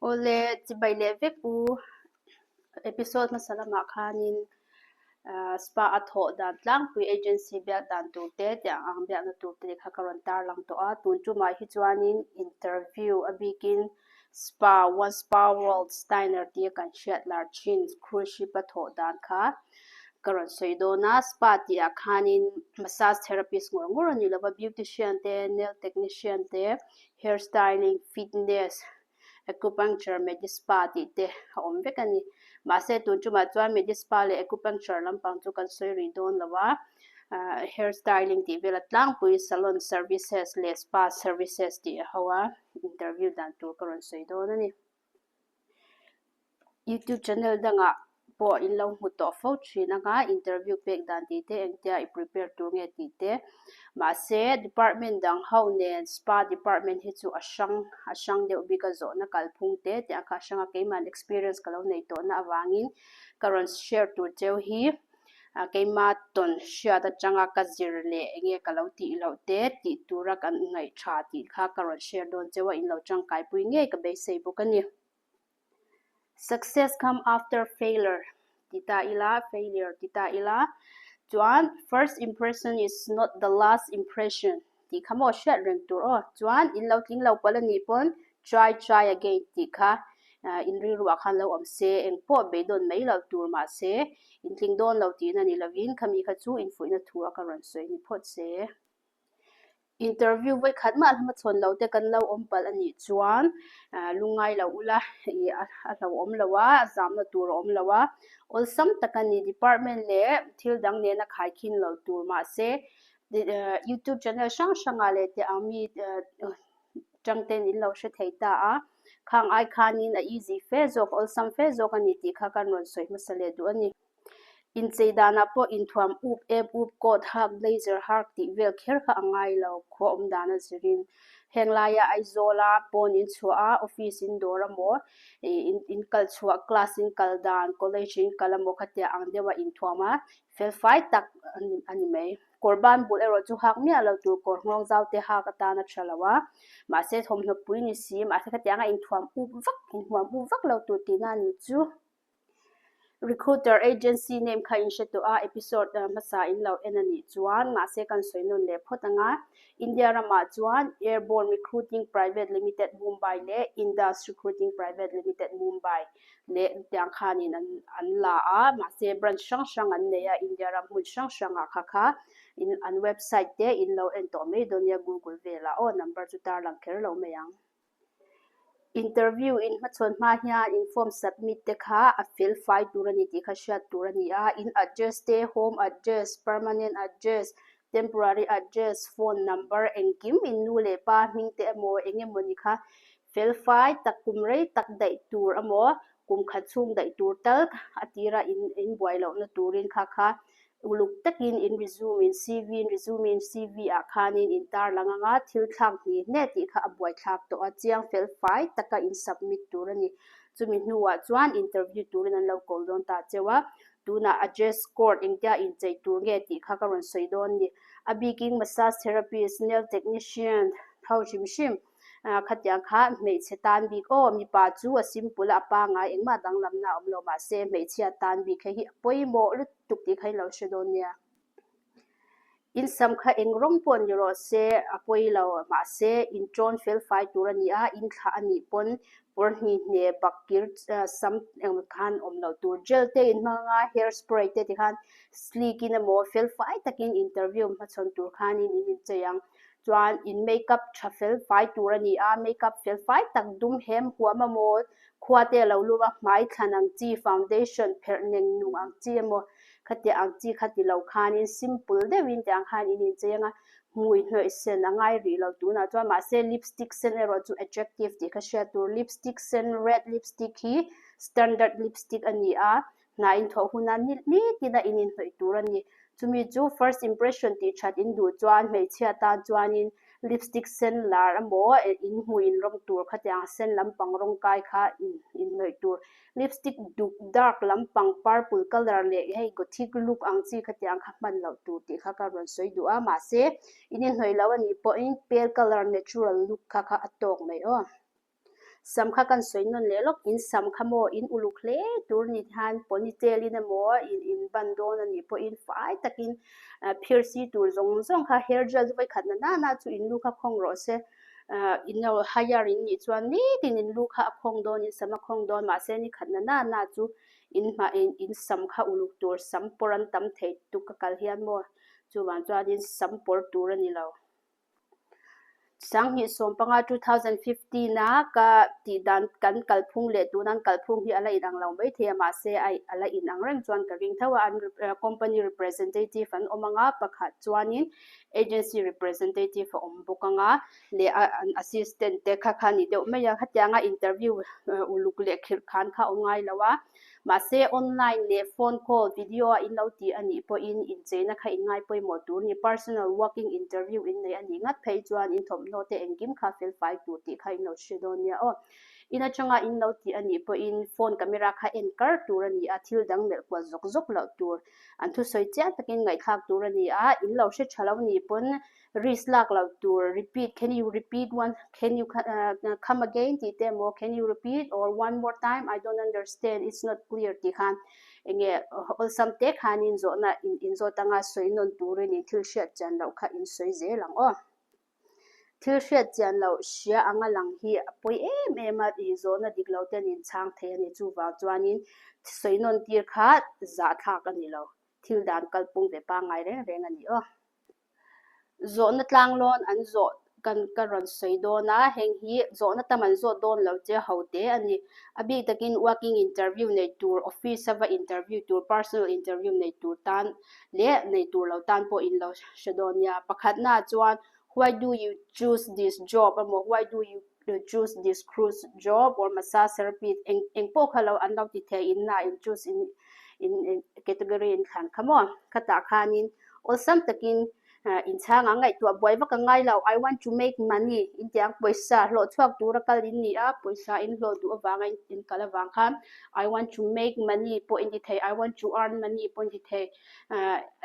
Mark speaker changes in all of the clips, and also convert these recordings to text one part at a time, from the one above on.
Speaker 1: Awle, chibai leh vek u. Episode hmasa lamah khanin spa a thawh dan tlangpui agency biak dan tur te tiang ang biakna tur te kha ka rawn tarlang tawh a. Tun tumah hi chuanin interview a bikin spa One Spa World Steiner tia kan hriat lar thin cruise ship a thawh dan kha ka rawn sawi dawn a. Spa tihah khanin massage therapist ngawr ngawr a ni lova, beautician te, nail technician te, hair styling, fitness, acupuncture, medispa tih te a awm vek a ni. Mahse tun tumah chuan medispa leh acupuncture lampang chu kan sawi rih dawn lo a, hair styling tih vel a tlangpui salon services leh spa services tih a ho a, interview dan tur ka rawn sawi dawn a ni. Youtube channel dangah pawh in lo hmu tawh fo thin anga interview pek dan tih te engtia i prepare tur nge tih te mahse department dang ho nen spa department hi chu a hrang a hrang deuh bik a zawhna kalphung te tih ang kha a hrang a keimahni experience ka lo nei tawhna avangin ka rawn share tur cheu hi keima tawn hriat atanga ka zir leh enge ka lo tih loh te tih tura kan ngaih tha tih kha ka rawn share dawn cheu a in lo tangkaipui ngei ka beisei bawk a ni. Success come after failure ti ta ila, failure ti ta ila chuan first impression is not the last impression tih kha maw hriat reng tur aw. Chuan in lo tling lo palh a nih pawn try try again tih kha in rilruah khan lo awm se, engpawh beidawn mai loh tur mahse in tling dawn lo tihna ni lovin khami kha chu infuihna thu a ka rawn sawi ni phawt se. Interview vawikhat mah hmachhawn lo te kan lo awm palh a nih chuan lungngai lo ula ih a hlauhawm lo a, a zamna tur a awm lo a, awlsam tak a ni. Department leh thil dang nena khaikhin lo tur mahse YouTube channel hrang hrangah leh teh ang mi tangten in lo hre thei ta a, khang ai khanin a easy fe zawk, awlsam fe zawk a ni tih kha kan rawn sawi hmasa leh duh a ni. Inchei danah pawh inthuam up ep up, coat hak, blazer hak tih vel kher kha a ngai lo, khua awm dan a zirin. Heng laia Aizawla pawn in chhuah a, office in dawr amaw, in kal chhuah, class in kal dan, college in kal amaw khatia ang deuha inthuam a, felfai tak a ni mai. Kawr ban bul erawh chu hak miah lo tur kawr nghawng zau te hak atan a tha lo a, mahse thawmhnaw pui ni si, mahse khatianga inthuam up vak, inhuam up vak lo tur tihna a nih chu. Recruiter agency name kha in hre tawh a, episode hmasa in lo en a nih chuan mahse kan sawi nawn leh phawt ang a. India ramah chuan Airborne Recruiting Private Limited Mumbai leh Indus Recruiting Private Limited Mumbai leh tiang khanin an an la a, mahse branch hrang hrang an nei a India ram hmun hrang hrangah kha kha in an website te in lo en tawh mai dawn nia Google velah aw number chu tarlang kher lo mai ang. Interview in hmachhawn hma hian in form submit te kha a fel fai tur a ni tih kha hriat tur a ni a, in address te, home address, permanent address, temporary address, phone number engkim in nu leh pa hming te emaw eng emaw ni kha fel fai tak kum rei tak daih tur emaw kum khat chhung daih tur tal a tira in in buai lohna turin kha kha Uluk takin in resume in CV in resume in CV ah khanin in tarlang anga thil thlak hni hne tih kha a buaithlak tawh a, chiang fel fai taka in submit tur a ni. Chumi hnuah chuan interview turin an lo call dawn ta cheu a, tunah a dress code engtia inchei tur nge tih kha ka rawn sawi dawn ni. A bikin massage therapist, nail technician ho hrim hrim khatiang kha hmeichhe tan bik aw mipa chu a simple a a pangai engmah danglamna a awm lo mahse hmeichhia tan bik hei hi a pawimawh lutuk tih kha in lo hre dawn nia. In sam kha eng rawng pawh ni rawh se a pawi lo mahse in tawn fel fai tur a ni a in thlah a nih pawn pawr hni hne bak kir sam eng khan awm loh tur gel te in hmang anga hair spray te tikhan sleek in emaw fel fai takin interview hmachhawn tur khanin in inchei ang. Chuan in makeup tha fel fai tur a ni a, makeup fel fai tak dum hem huam emaw khua te a lo lum a, hmai thlan ang chi foundation pherh neng nung ang chi emaw khatiang ang chi kha ti lo khanin simple deuhin tiang khan in inchei ang a, hmui hnawih sen a ngai rih lo tunah chuan mahse lipstick sen erawh chu attractive tih kha hriat tur lipstick sen red lipstick hi standard lipstick a ni a, Hna inthawh huna ni nitin a in inhnawih tur a ni. Chumi chu first impression tih that in duh chuan hmeichhia tan chuanin lipstick sen lar emaw in hmuh in rawng tur khatiang sen lampang rawng kai kha in inhnawih tur. Lipstick duk dark lampang purple colour leh hei gothic look ang chi khatiang kha hman loh tur tih kha ka rawn sawi duh a mahse in inhnawih loh a nih pawhin pale colour natural look kha kha a tawk mai aw. Sam kha kan sawi nawn leh lawk, in sam kha maw in uluk hle tur ni hian ponytail in emaw in in ban dawn a nih pawhin fai takin phir si tur zawng zawng kha hair gel chu vawikhat na nana chu in lu kha khawng rawh se. In lo hire in nih chuan nitin in lu kha a khawng dawn in sam a khawng dawn mahse ni khat na nana chu in hmah in in sam kha uluk tur sam pawr an tam thei tuk ka kal hian maw chuvang chuanin sam pawr tur a ni lo. 2015 2015 a ka tih dan kan kalphung leh tuna an kalphung hi a la inang lo maithei a mahse a a la inang reng chuan ka ring tho a an company representative an awm ang a pakhat chuanin agency representative a awm bawk ang a leh a an assistant te kha kha a ni deuh mai a hetianga interview uluk leh khirh khan kha a awm ngai lo a. Mahse, online leh phone call, video a in lo tih a nih pawhin incheina kha in ngai pawimawh tur ni. Personal walk-in interview in nei a nih ngat phei chuan in thawmhnaw te engkim kha fel fai tur tih kha in lo hre dawn nia aw. In atanga in lo tih a nih pawhin phone camera kha en kar tur a ni a, thil dang melh kual zawk zawk loh tur. An thusawi chiang takin ngaihthlak tur a ni a, in lo hre tha lo nih pawn Risk lak loh tur, repeat, can you repeat one, can you come again tih te emaw, can you repeat or one more time, I don't understand, it's not clear tih khan enge awlsam te khanin zawhna in zawt anga sawi nawn turin in thil hriat chian loh kha in sawi zel ang aw. Thil hriat chian loh hria anga lang hi a pawi em em a, ih zawhna dik lo ten in chhang thei a ni. Chuvang chuanin sawi nawn tir kha zahthlak a ni lo, thil dan kalpung ve pangngai reng reng a ni aw. Zawhna tlanglawn an zawh kan ka rawn sawi dawn a, heng hi zawhna tam an zawt dawn lo che ho te a ni. A bik takin walk-in interview nei tur, office a va interview tur, personal interview nei tur tan leh nei tur lo tan pawh in lo hre dawn nia. Pakhatnaah chuan why do you choose this job emaw why do you choose this cruise job or massage therapy eng eng pawh kha lo an lo ti thei in na in choose in in category in thlan kha maw khatah khanin awlsam takin in chhang ang ngaihtuah buai vak a ngai lo I want to make money in tiang pawisa hlawh chhuak tura kal in ni a pawisa in hlawh duh avanga in kal avang khan I want to make money pawh in ti thei I want to earn money pawh in ti thei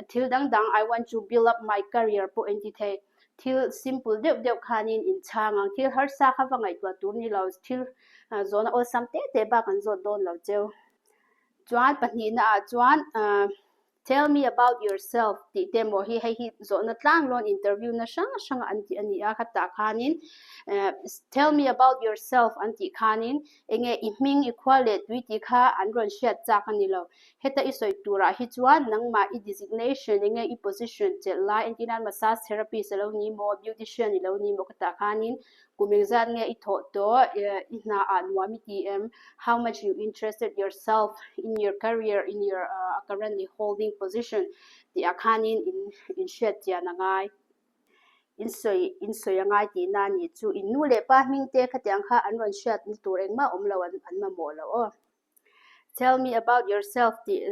Speaker 1: thil dang dang I want to build up my career pawh in ti thei. Thil simple deuh deuh khanin in chhang ang. Thil harsa kha va ngaihtuah tur ni lo. Thil zawhna awlsam te te bak an zawt dawn lo cheu. Chuan pahnihna ah chuan Tell me about yourself tih te maw hi hei hi zawhna tlang lawn interview na hrang hrang an tih a ni a. Khatah khanin Tell me about yourself an tih khanin enge i hming i khua leh tui tih kha an rawn hriat chak a ni lo. Heta i sawi turah hi chuan nangmah i designation enge i position chelh lai entir nan massage therapist a lo ni maw, beautician i lo ni maw ka tah khanin kum engzat nge i thawh tawh, i hna ah nuam i ti em, how much you interested yourself in your career in your currently holding position tih ah khanin in inhriat chian a ngai. In sawi in sawi a ngai tihna a nih chu in nu leh pa hming te khatiang kha an rawn hriatna tur engmah awm lo an mamawh lo aw. Tell me about yourself tih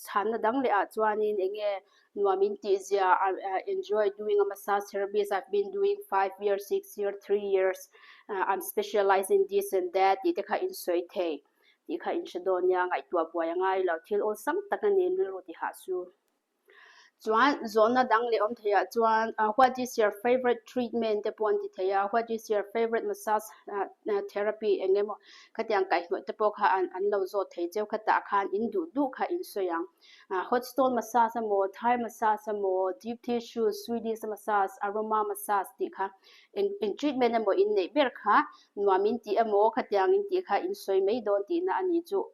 Speaker 1: chhanna dang leh ah chuanin eng nge nuam in tih zia I enjoy doing a massage therapist I've been doing 5 years, 6 years, 3 years I'm specialized in this and that tih te kha in sawi thei tih kha in hre dawn nia ngaihtuah buai a ngai lo thil awlsam tak a ni rilru tihah chu. Chuan zawhna dang leh awm theiah chuan what is your favourite treatment te pawh an ti thei a, what is your favourite massage therapy eng emaw khatiang kaihhnawih te pawh kha an an lo zawt thei cheu khatah khan in duh duh kha in sawi ang. Hot stone massage emaw, Thai massage emaw, deep tissue, Swedish massage, aroma massage tih kha eng eng treatment emaw in neih ber kha nuam in tih emaw khatiang in tih kha in sawi mai dawn tihna a ni chu.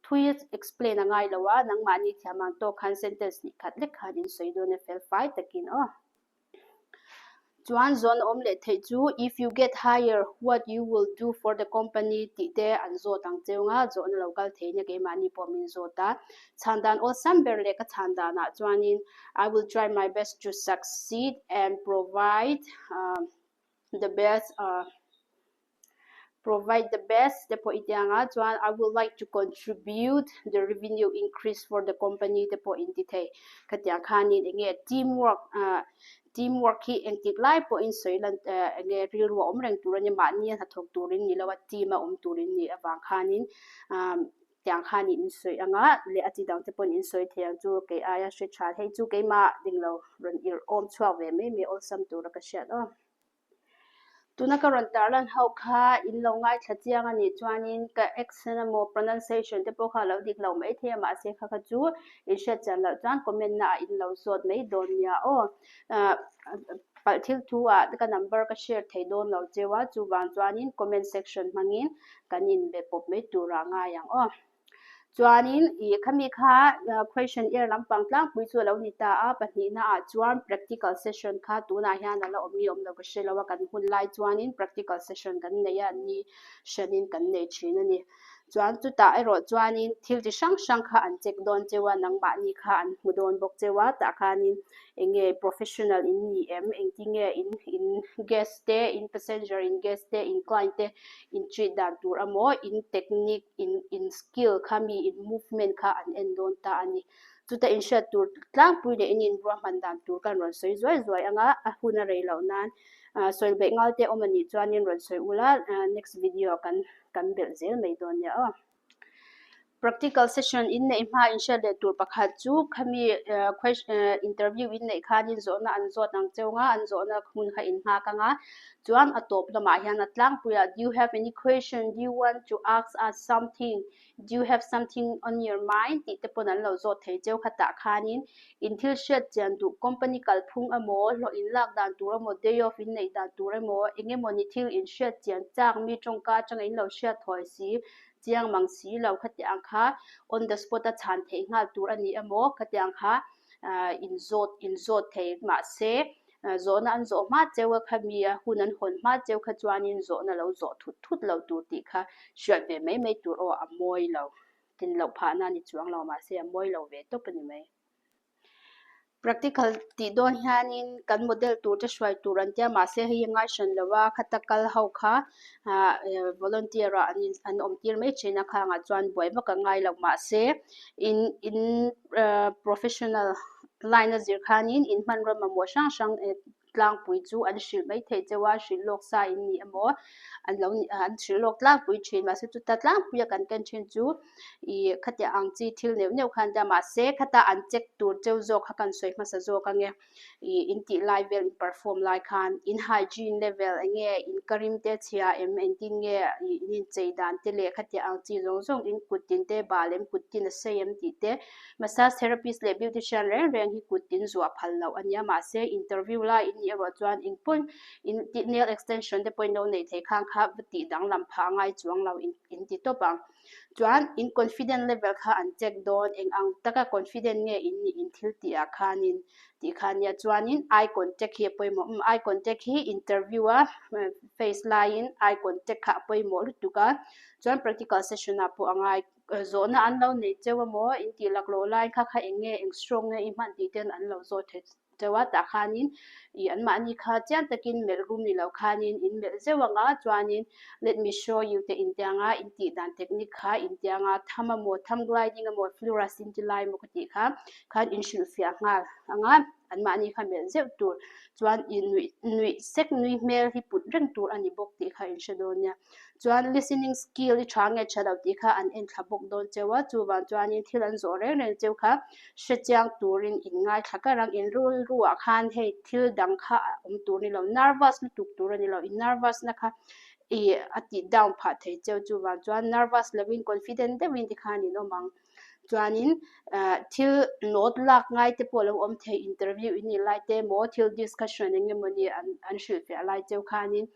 Speaker 1: Thui explain a ngai lo a, nangmahni thiam ang tawk khan sentence hnih khat lek khan in sawi dawn e fel fai takin aw. Chuan zawn awm leh theih chu if you get hire what you will do for the company tih te an zawt ang cheu nga, zawhna lo kal thei nia keimahni pawh min zawt a. Chhan dan awlsam ber leh ka chhan danah chuanin I will try my best to succeed and provide the best Provide the best te pawh i ti ang a, chuan I would like to contribute the revenue increase for the company te pawh in ti thei. Khatiang khanin eng nge team work team work hi engtik lai pawhin sawi lan eng nge rilru a awm reng tur a ni, mahni a hnathawk turin ni lo a, team a awm turin ni avang khanin tiang khanin in sawi ang a, leh a chi dang te pawhin in sawi thei ang chu kei aia hre tha hei chu keimah ding lo rawn irh awm chhuak ve mai mai awlsam tura ka hriat aw. Tuna ka rawn tarlan ho kha in lo ngaithla chiang a nih chuanin ka accent emaw pronunciation te pawh kha a lo dik lo maithei a, mahse kha kha chu in hriat chian loh chuan comment na ah in lo zawt mai dawn nia aw. Palh thil thu ah ka number ka share thei dawn lo cheu a, chuvang chuanin comment section hmangin kan inbe pawp mai turah ngai ang aw. Chuanin ih khami kha question air lampang tlangpui chu a lo ni ta a, pahnihna ah chuan practical session kha tunah hian a la awm nge awm lo ka hre lo a, kan hun lai chuanin practical session kan nei a, ni hranin kan nei thin a ni. Chuan chutah erawh chuanin thil chi hrang hrang kha an check dawn cheu a, nangmahni kha an hmu dawn bawk cheu a, tah khanin eng nge professional in ni em, engtinge in in guest te, in passenger in guest te, in client te in treat dan tur emaw, in technique in in skill kha mi in movement kha an en dawn ta a ni. Chuta in hriat tur tlangpui leh in inruahman dan tur khan rawn sawi zuai zuai ang a, a hun a rei loh nan sawi beih ngal te awm a nih chuanin rawn sawi ula next video kan kan belh zel mai dawn nia aw. Practical session in neih hma in hriat leh tur pakhat chu khami interview in neih khanin zawhna an zawt ang cheu nga, an zawhna hmun kha in nghak ang a, Chuan a tawp lamah hian a tlangpuiah Do you have any question? Do you want to ask us something? Do you have something on your mind? tih te pawn an lo zawt thei cheu khatah khanin in thil hriat chian duh company kalphung emaw, hlawh in lak dan tur emaw, day off in neih dan tur emaw, eng emaw ni thil in hriat chian chak mi tawngka atanga in lo hriat thawi si chiang mang si lo khatiang kha on the spot a chhan theih nghal tur a ni emaw khatiang kha in zawt in zawt thei mahse Zawhna an zawh hma cheu a kha mi a, hun an hawn hma cheu kha chuanin zawhna lo zawh thut thut lo tur tih kha hriat ve mai mai tur aw a mawi lo. Tin loh phahna a ni chuang lo mahse a mawi lo ve tawp a ni mai. Practical tih dawn hianin kan model tur te hruai tur an tia mahse hei hi ngai hran lo a, khata kal ho kha volunteer ah an in an awm tir mai thin a khangah chuan buai vak a ngai lo mahse in in professional Line a zir khanin in hmanraw mamawh hrang hrang tlangpui chu an hrilh mai theih cheu a, hrilh lawk sa in ni emaw an lo ni an hrilh lawk tlangpui thin mahse chuta tlangpuia kan ken thin chu ih khatiang ang chi thil neuh neuh khan tia mahse khata an check tur cheu zawk kha kan sawi hmasa zawk ange ih in tih lai vel in perform lai khan in hygiene level eng nge in ka rim te chhia em engtin nge ih in inchei dan te leh khatiang ang chi zawng zawng in kut tin te bal em kut tin a sei em tih te Massage therapist leh beautician reng reng hi kut tin zuah phal loh a nia, mahse interview lai in nih erawh chuan eng pawn in tih nail extension te pawhin lo nei thei khang kha va tih danglam phah a ngai chuang lo in in ti tawp ang. Chuan in confident level kha an check dawn, eng ang taka confident nge in nih in thil tih ah khanin tih kha nia chuanin eye contact hi a pawimawh umm eye contact hi interview a face laiin eye contact kha a pawimawh lutuk a, chuan practical session ah pawh a ngai. Zawhna an lo nei cheu emaw in tih laklawh lai kha kha eng nge eng stroke nge i hman tih ten an lo zawt thei cheu a, tah khanin ih anmahni kha chiang takin melh rum ni lo khanin in melh zeuh anga chuanin let me show you te intianga in tih dan technique kha intianga thumb emaw thumb gliding emaw fluorous in ti lai emaw ka tih kha khan in hrilhfiah nghal anga anmahni kha melh zeuh tur chuan ih nuih nuih sek nui hmel hi put reng tur a ni bawk tih kha in hre dawn nia. Chuan listening skill i tha nge tha lo tih kha an en thla bawk dawn cheu a, chuvang chuanin thil an zawh reng reng cheu kha hre chiang turin in ngaithla kar ang, in rilru ah khan hei thil dang kha a awm tur ni lo, nervous lutuk tur a ni lo, in nervous na kha ih a tih down phah thei cheu, chuvang chuan nervous lovin confident deuhin tikhan in awm ang. Chuanin thil note lak ngai te pawh lo awm thei interview in nih lai te emaw thil discussion eng emawni an an hrilhfiah lai cheu khanin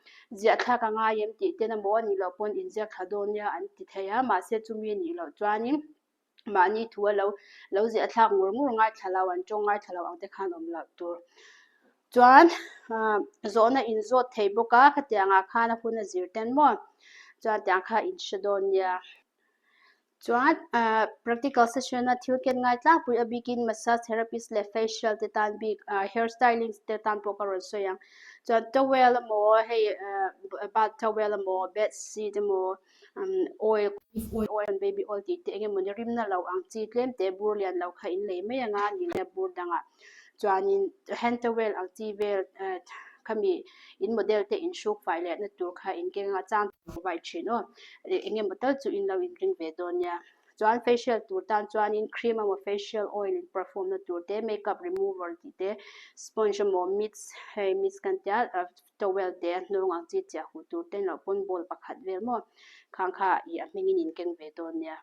Speaker 1: ziah thlak a ngai em tih ten emaw a nih loh pawn inziak thla dawn nia an ti thei a, mahse chumi a nih loh chuanin mahni thu a lo lo ziah thlak ngur ngur ngaithla lo an tawng ngaithla lo ang te khan awm loh tur. Chuan zawhna inzawt thei bawk a khatiangah khan a hun a zir ten maw chuan tiang kha in hre dawn nia. Chuan practical session a thil ken ngai tlangpui a bikin massage therapist leh facial te tan bik hair styling te tan pawh ka rawn sawi ang. Chuan towel emaw hei bath towel emaw bed sheet emaw oil oil baby oil tih te eng emawni rimna lo ang chi tlem te bur lian lo kha in lei mai anga ni leh bur dangah chuanin hand towel ang chi vel khami in model te in hruk fai lehna tur kha in keng anga chang tur vai thin aw eng emaw tal chu in lo in ring ve dawn nia. Chuan facial tur tan chuanin cream emaw facial oil in perfume na tur te makeup remover tih te sponge emaw mitts hei mitts kan tia towel te hnawng ang chi chiah huh tur te loh pawn bowl pakhat vel maw khang kha ih a hmingin in keng ve dawn nia.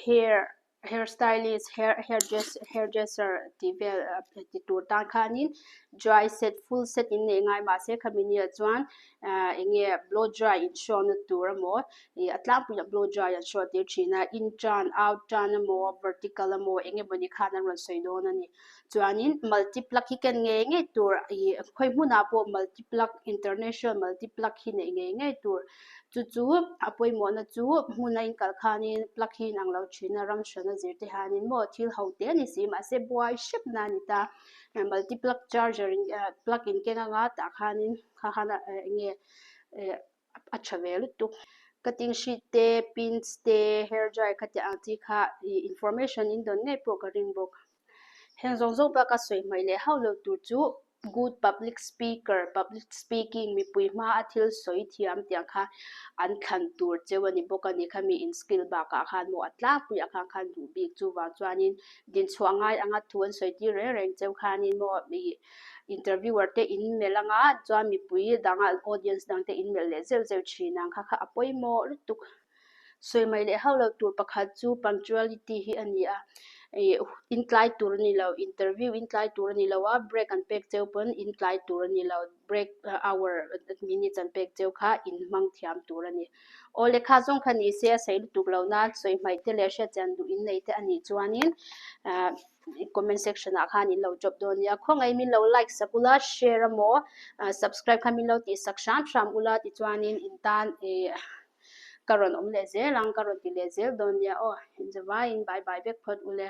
Speaker 1: Hair hair stylist hair hairdress hairdresser tih vel ti tur tan khanin dry set full set in neih ngai mahse khami nia chuan ah eng nge blow dry in show na tur emaw ih a tlangpui ah blow dry an show tir thin a in tan out tan emaw vertical emaw eng emawni khan an rawn sawi dawn a ni. Chuanin multi plug hi ken ngei ngei tur ih khawi hmunah pawh multi plug international multi plug hi neih ngei ngei tur chu chu a pawimawhna chu hmun a inkal khanin plug hi inang lo thin a ram hran a zir te hianin maw thil ho te a ni si mahse buai hrep na a ni ta multi plug charger in plug in keng anga tah khanin kha khan eng nge eh. a tha ve lutuk. Cutting sheet te, pins te, hair dry kha tih ang chi kha ih information in dawn ngei pawh ka ring bawk. Heng zawng zawng bak a sawi hmaih leh hauh lo tur chu good public speaker, public speaking, mipui hma a thil sawi thiam tih ang kha an thlan tur cheu a ni bawk a ni. Khami in skill bakah khan maw a tlangpui ah khan khan duh bik chuvang chuanin dinchhuah ngai anga thu an sawi tir reng reng cheu khanin maw ih Interviewer te in melh anga chuan mipui danga audience dang te in melh leh zeuh zeuh thin ang kha kha a pawimawh lutuk. Sawi mai leh hauh lo tur pakhat chu punctuality hi a ni a, ih in tlai tur a ni lo, interview in tlai tur a ni lo a, break an pek cheu pawn in tlai tur a ni lo, break hour minutes an pek cheu kha in hmang thiam tur a ni. Aw lehkha zawng kha ni se a sawi lutuk lo nan sawi hmaih te leh hriatchian duh in nei te a nih chuanin ah comment section ah khan in lo drop dawn nia khawngaih min lo like sak ula share emaw subscribe kha min lo tih sak hram hram ula tichuanin in tan ih ka rawn awm leh zel ang ka rawn ti leh zel dawn nia aw inzavaiin bye bye vek phawt ule.